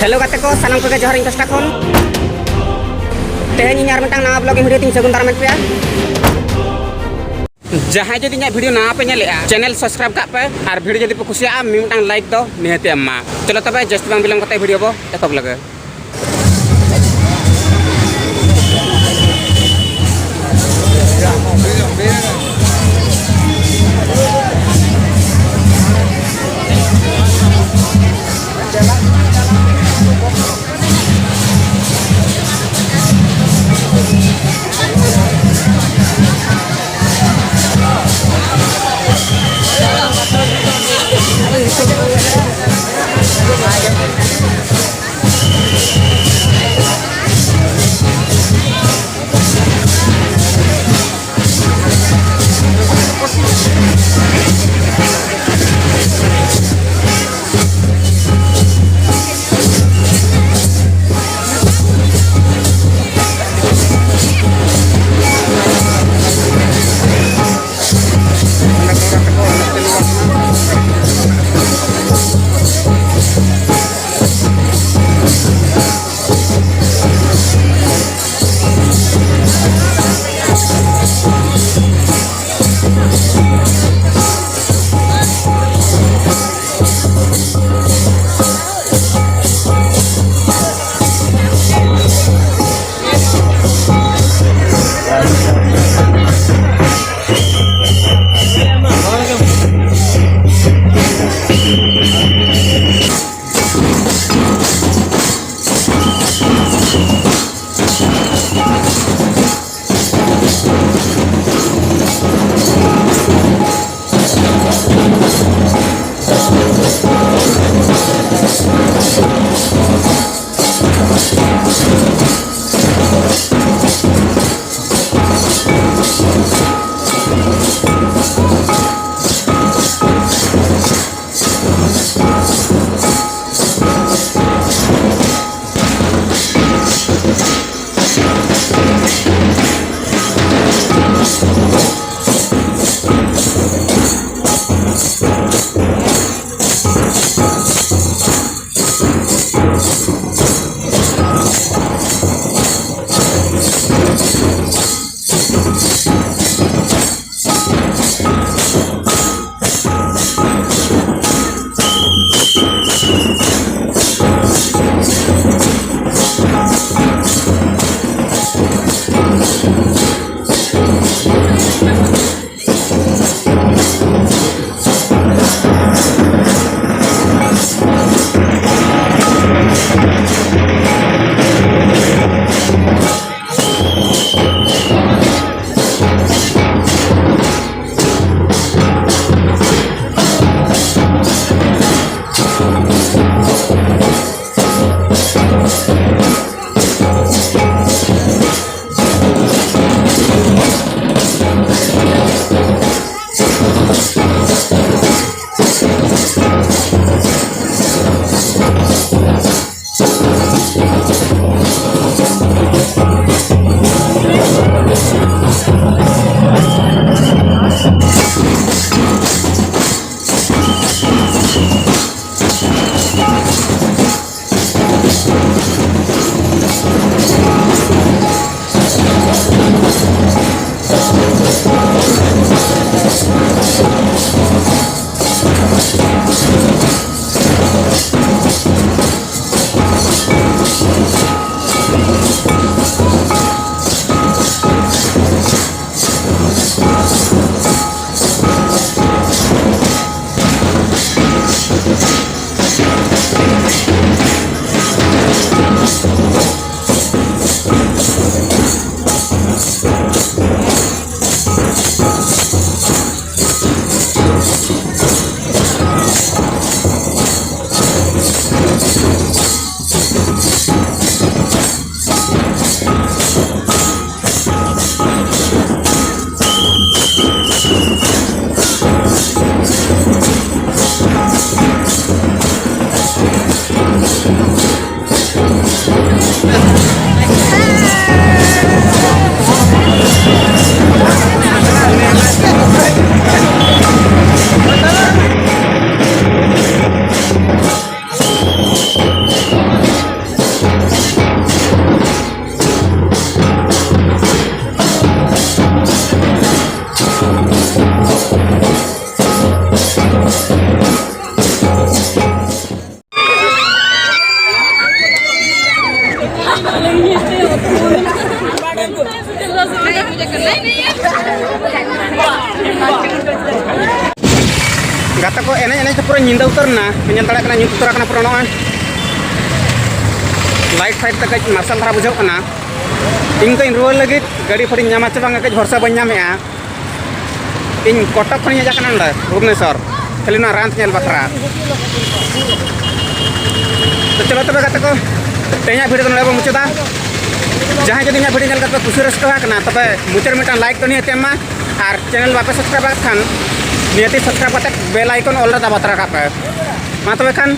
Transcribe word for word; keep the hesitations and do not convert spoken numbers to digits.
Hello ᱜᱟᱛᱮ ᱠᱚ, ᱥᱟᱱᱟᱢ ᱠᱚᱜᱮ ᱡᱚᱦᱟᱨ ᱤᱧ ᱯᱟᱥᱴᱟ ᱠᱷᱚᱱ᱾ ᱛᱮᱦᱮᱧ ᱤᱧ ᱟᱨ ᱢᱤᱫᱴᱟᱝ ᱱᱟᱣᱟ ᱵᱞᱚᱜ ᱤᱧ ᱵᱷᱤᱰᱤᱭᱳ ᱛᱤᱧ ᱥᱟᱹᱜᱩᱱ ᱫᱟᱨᱟᱢᱮᱫ ᱯᱮᱭᱟ᱾ ᱡᱟᱦᱟᱸᱭ ᱡᱩᱫᱤ ᱤᱧᱟᱹᱜ ᱵᱷᱤᱰᱤᱭᱳ ᱱᱟᱣᱟ ᱯᱮ ᱧᱮᱞᱮᱜᱼᱟ, ᱪᱮᱱᱮᱞ ᱥᱟᱵᱥᱠᱨᱟᱭᱤᱵᱽ ᱠᱟᱜ ᱯᱮ, ᱟᱨ ᱵᱷᱤᱰᱤᱭᱳ ᱡᱩᱫᱤ ᱯᱮ ᱠᱩᱥᱤᱭᱟᱜᱼᱟ, ᱢᱤᱫᱴᱟᱝ ᱞᱟᱭᱤᱠ ᱫᱚ ᱱᱤᱦᱟᱹᱛ ᱮᱢ ᱢᱟ᱾ ᱪᱚᱞᱚ ᱛᱚᱵᱮ, ᱡᱟᱹᱥᱛᱤ ᱵᱟᱝ ᱵᱤᱞᱚᱢ ᱠᱟᱛᱮ ᱵᱷᱤᱰᱤᱭᱳ ᱵᱚ ᱮᱛᱚᱦᱚᱵ ᱞᱮᱜᱮ᱾ ᱜᱟᱛᱮ ᱠᱚ, ᱮᱱᱮᱡ ᱮᱱᱮᱡ ᱛᱮ ᱯᱩᱨᱟᱹ ᱧᱤᱫᱟᱹ ᱩᱛᱟᱹᱨ ᱮᱱᱟ᱾ ᱯᱮ ᱧᱮᱞ ᱫᱟᱲᱮᱭᱟᱜ ᱠᱟᱱᱟ, ᱧᱩᱛ ᱩᱛᱟᱹᱨ ᱟᱠᱟᱱᱟ ᱯᱩᱨᱟᱹ᱾ ᱱᱚᱜᱼᱚᱭ ᱞᱟᱭᱤᱴ ᱯᱷᱟᱭᱤᱴ ᱛᱮ ᱠᱟᱹᱡ ᱢᱟᱨᱥᱟᱞ ᱫᱷᱟᱨᱟ ᱵᱩᱡᱷᱟᱹᱜ ᱠᱟᱱᱟ᱾ ᱤᱧ ᱫᱚᱧ ᱨᱩᱣᱟᱹᱲ ᱞᱟᱹᱜᱤᱫ, ᱜᱟᱹᱰᱤ ᱯᱷᱟᱹᱰᱤᱧ ᱧᱟᱢᱟ ᱪᱮ ᱵᱟᱝ ᱠᱟᱹᱡ ᱵᱷᱚᱨᱥᱟ ᱵᱟᱹᱧ ᱧᱟᱢᱮᱫᱼᱟ᱾ ᱤᱧ ᱠᱚᱴᱚᱠ ᱠᱷᱚᱱᱤᱧ ᱦᱮᱡ ᱟᱠᱟᱱᱟ ᱱᱚᱰᱮ ᱵᱷᱩᱵᱽᱱᱮᱥᱚᱨ, ᱠᱷᱟᱹᱞᱤ ᱱᱚᱣᱟ ᱨᱟᱱ ᱧᱮᱞ ᱵᱟᱠᱷᱨᱟ᱾ ᱛᱚ ᱪᱚᱞᱚ ᱛᱚᱵᱮ ᱜᱟᱛᱮ ᱠᱚ, ᱛᱮᱦᱮᱧᱟᱜ ᱵᱷᱤᱰᱤᱭᱳ ᱫᱚ ᱱᱚᱰᱮ ᱵᱚᱱ ᱢᱩᱪᱟᱹᱫᱟ᱾ ᱡᱟᱦᱟᱸᱭ ᱡᱩᱫᱤ ᱤᱧᱟᱹᱜ ᱵᱷᱤᱰᱤᱭᱳ ᱧᱮᱞ ᱠᱟᱛᱮ ᱯᱮ ᱠᱩᱥᱤ ᱨᱟᱹᱥᱠᱟᱹ ᱟᱠᱟᱱᱟ, ᱛᱚᱵᱮ ᱢᱩᱪᱟᱹᱫ ᱨᱮ ᱢᱤᱫᱴᱟᱝ ᱞᱟᱭᱤᱠ ᱫᱚ ᱱᱤᱦᱟᱹᱛ ᱮᱢ ᱢᱟ᱾ ᱟᱨ ᱪᱮᱱᱮᱞ ᱵᱟᱯᱮ ᱥᱟᱵᱥᱠᱨᱟᱭᱤᱵ ᱟᱠᱟᱫ ᱠᱷᱟᱱ ᱱᱤᱦᱟᱹᱛ ᱥᱟᱵᱥᱠᱨᱟᱭᱤᱵ ᱠᱟᱛᱮ ᱵᱮᱞ ᱟᱭᱠᱚᱱ ᱚᱞ ᱨᱮ ᱫᱟᱵᱟᱣ ᱛᱚᱨᱟ ᱠᱟᱜ ᱯᱮ᱾ ᱢᱟ ᱛᱚᱵᱮ ᱠᱷᱟᱱ